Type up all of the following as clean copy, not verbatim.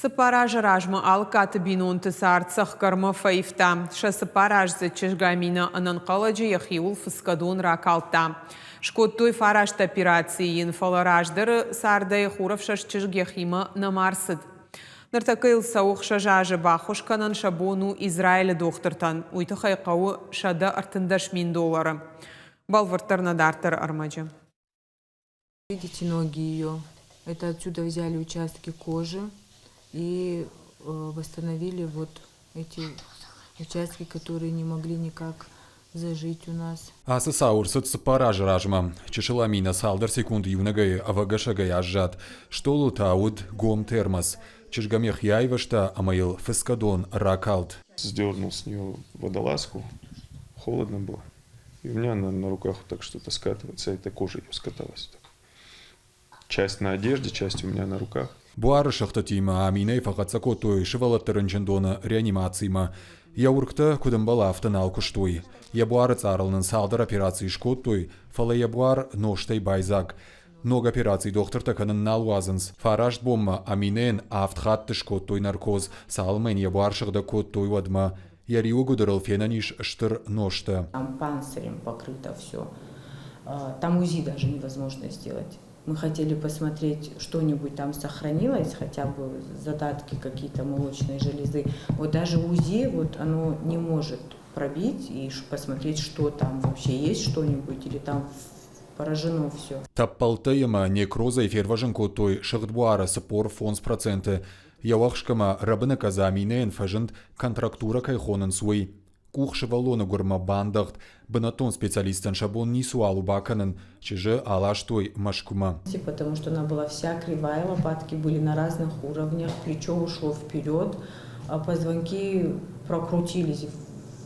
Цыппар азы размӕ Алыккаты бинонты цард цӕхгӕрмӕ фӕивта. Сӕ цыппараздзыд чызг Аминӕ ӕнӕнхъӕлӕджы йӕхиуыл фыцгӕ дон ракалдта. Скодтой фараст операцийы йын, фӕлӕ раздӕры цардӕй хурӕфсӕст чызг йӕхимӕ нӕма рцыд. Ныртӕккӕ йыл цӕуы хсӕз азы, баххуыс кӕнын сӕ бон у Израилы дохтыртӕн. Уый тыххӕй хъӕуы 113 000 доллары. Бӕлвырддӕр нӕ дарддӕры ӕрмӕджы. Видите ноги ее? Это отсюда взяли участки кожи и восстановили вот эти участки, которые не могли никак зажить у нас. Ацы цау ӕрцыд цыппар азы размӕ. Чысыл Аминӕ цалдӕр секунд иунӕгӕй ӕвӕгӕсӕгӕй аззад. Стъолыл та уыд гом термос. Чызг ӕм йӕхи айвӕзта ӕмӕ йыл фыцгӕ дон ракалд. Сдернул с нее водолазку. Холодно было. И у меня на, на руках вот так что-то скатывается, это кожа ее скаталась. Так. Часть на одежде, часть у меня на руках. Буары сыхтытимӕ Аминӕйы фӕхӕццӕ кодтой сывӕллӕтты рынчындоны реанимацимӕ. Йӕ уыргтӕ, куыд ӕмбӕлы, афтӕ нал куыстой. Йӕ буары цъарыл нын цалдӕр операцийы скодтой, фӕлӕ йӕ буар нозтӕй байдзаг. Ног операци дохтыртӕ кӕнын нал уадзынц. Фараст бонмӕ Аминӕйӕн авд хатты скодтой наркоз, цалынмӕ йын йӕ буар сыгъдӕг кодтой, уӕдмӕ. Йӕ риуыгуыдырыл фенӕн ис стыр ностӕ. Там панцирем покрыто все. Там УЗИ даже невозможно сделать. Мы хотели посмотреть, что-нибудь там сохранилось, хотя бы задатки какие-то молочной железы. Вот даже УЗИ вот оно не может пробить и посмотреть, что там вообще есть что-нибудь или там поражено все. Тӕппӕлттӕ ӕмӕ некрозӕй фервӕзын кодтой сыгъд буары 45 проценты. Йӕ уӕхскӕмӕ рӕбыны къӕдзӕ фӕзынд, контрактурӕ кӕй хонынц, уый. Къух сывӕллоны гуырмӕ бандӕгъд. Бынӕттон специалисттӕн сӕ бон ницыуал у бакӕнын. Чызджы аластой Мӕскуымӕ. Потому что она была вся кривая, лопатки были на разных уровнях, плечо ушло вперед, а позвонки прокрутились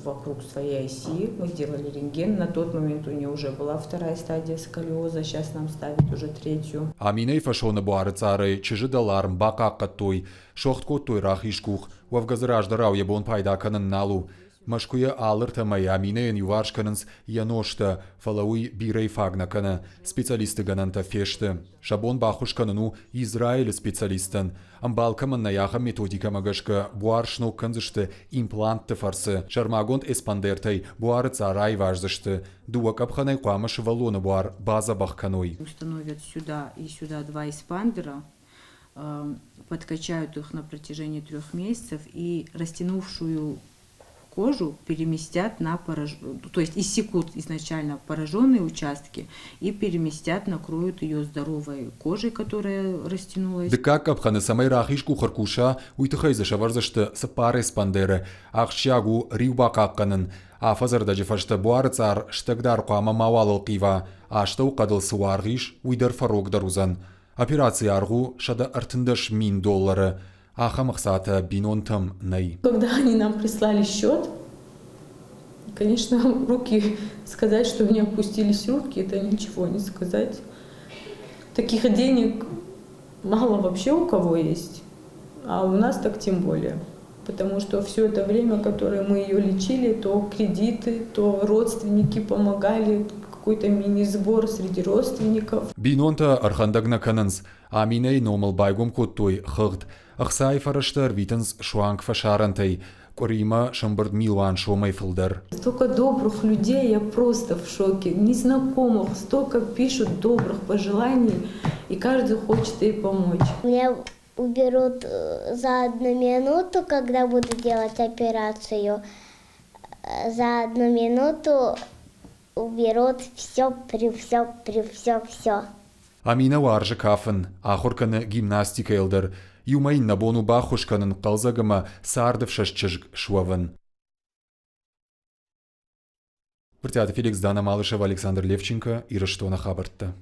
вокруг своей оси. Мы сделали рентген. На тот момент у нее уже была вторая стадия сколиоза, сейчас нам ставят уже третью. Аминӕйы фӕсоны буары цъарӕй чызджы дӕларм бахъахъхъӕдтой, суӕгъд кодтой рахиз къух. Уӕвгӕ дзы раздӕрау йӕ бон пайда кӕнын нал у. Мӕскуыйӕ алыртӕмӕй Аминӕйӕн иуварс кӕнынц йӕ ностӕ, фӕлӕ уый бирӕ фаг нӕ кӕны. Специалистты гӕнӕнтӕ фесты. Сӕ бон баххуыс кӕнын у Израилы специалисттӕн. Ӕмбал кӕмӕн нӕй, ахӕм методикӕмӕ гӕсгӕ буар сног кӕндзысты имплантты фӕрцы. Сӕрмагонд эспандертӕй буары цъар аиваздзысты. Дыууӕ къӕпхӕнӕй хъуамӕ сывӕллоны буар бадзӕбӕх кӕной. Установят сюда и сюда два эспандера, подкачают их на протяжении 3 месяцев и растянувшую кожу переместят на пораж... то есть иссекут изначально пораженные участки и переместят, накроют ее здоровой кожей, которая растянулась. Дыккаг къӕпхӕны цӕмӕй рахиз къух ӕркуса, уый тыххӕй дзы сӕвӕрдзысты цыппар эспандеры. Ахсджиаг у риу бахъахъхъӕнын. Афӕдзы фӕстӕ буары цъар стӕгдар хъуамӕ мауал ӕлхъива, астӕуыхъӕдыл цы уаргъ ис, уый дӕр фӕрогдӕр уыдзӕн. Операцийы аргъ у 113 000 доллары. Ахӕм ӕхцатӕ бинонтӕм нӕй. Когда они нам прислали счет, конечно, руки, сказать, что у меня опустились руки, это ничего не сказать. Таких денег мало вообще у кого есть, а у нас так тем более. Потому что все это время, которое мы ее лечили, то кредиты, то родственники помогали, какой-то мини-сбор среди родственников. Бинонтӕ ӕрхӕндӕг нӕ кӕнынц. Аминӕйы номыл байгом кодтой хыгъд. Ӕхцайы фӕрӕзтӕ ӕрвитынц суанг фӕсарӕнтӕй. Къуыримӕ сӕмбырд милуан сомӕй фылдӕр. Столько добрых людей, я просто в шоке. Незнакомых, столько пишут добрых пожеланий, и каждый хочет ей помочь. Мне уберут за одну минуту, когда буду делать операцию. За одну минуту уберут все, при все, при все, все. Аминӕ уарзы кафын, ахуыр кӕны гимнастикӕйыл дӕр. Иумӕ йын нӕ бон у баххуыс кӕнын хъӕлдзӕг ӕмӕ цардӕфсӕст чызг суӕвын. Брытъиаты Феликс, Дана Малышева, Александр Левченко, Ирыстоны хабӕрттӕ.